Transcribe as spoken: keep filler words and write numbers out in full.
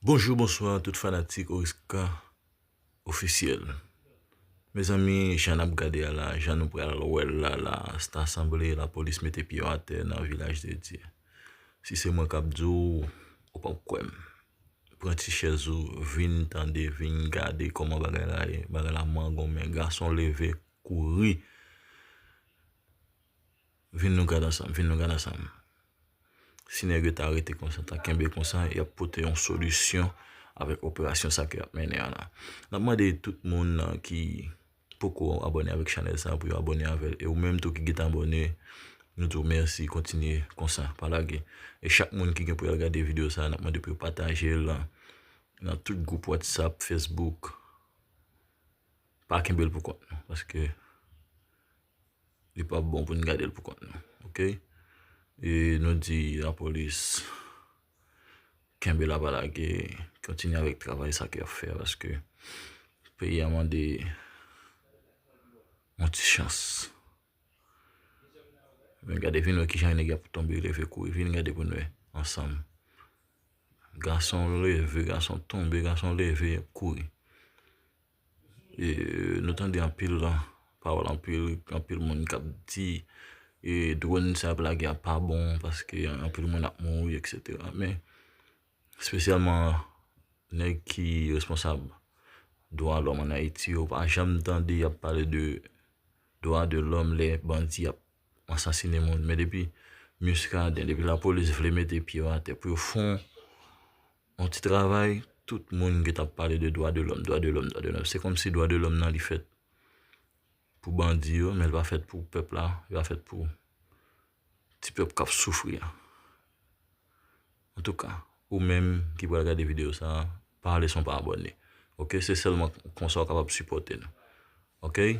Bonjou, bonswa tout fanatik Oriska Ofisyèl. Mezanmi, jan n ap gade a la, jan nou pral wè l la, la, ta sanble lapolis mete pye w atè nan Vilaj de Dye. Si se mwen k ap di w, ou p ap kwè m. Pran ti chèz ou, vin tande, vin gade kòman bagay la ye. Bagay la mangonmen, gason leve, kouri. Vin nou gade ansanm, vin nou gade ansanm. Si nèg yo ta rete konsa, ta kenbe konsa, y ap pote yon solisyon avèk operasyon sa ke y ap mennen an la. N ap mande tout moun ki poko abòne avèk chanèl sa pou yo abòne avè l. E ou menm tou ki gentan abòne, nou di w mèsi, kontinye konsa, pa lage. E chak moun ki gen pou y al gade videyo sa, n ap mande pou yo pataje l nan tout gwoup WhatsApp, Facebook. Pa kenbe l pou kont nou, paske li p ap bon pou n gade l pou kont nou. Oke? E nou di lapolis, kenbe la, pa lage, kontinye avèk travay sa ke y ap fè a, paske peyi a mande yon ti chans. Men gade, vin wè kijan nèg y ap tonbe, leve, kouri. Vin gade pou n wè ansanm. Gason leve, gason tonbe, gason leve, kouri. E nou tande anpil pawòl, anpil, anpil moun k ap di, e, dwòn sa ap lage a pa bon, paske anpil moun ap mouri, etsetera. Men, espesyalman nèg ki responsab dwa lòm ann Ayiti yo, pa janm tande y ap pale de dwa de lòm lè bandi ap ansasinen moun. Men depi Muscadin, depi lapolis vle mete pye yo atè pou yo fè yon, yon ti travay, tout moun gentan ap pale de dwa de lòm, dwa de lòm, dwa de lòm. Se kòmsi dwa de lòm nan li fèt pou bandi yo, men li pa fèt pou pèp la, li pa fèt pou ti pèp k ap soufri a. Antouka, ou menm ki pral gade videyo sa a, pa lese w pa abòne. Oke, se sèlman konsa w kapab sipòte nou. Oke?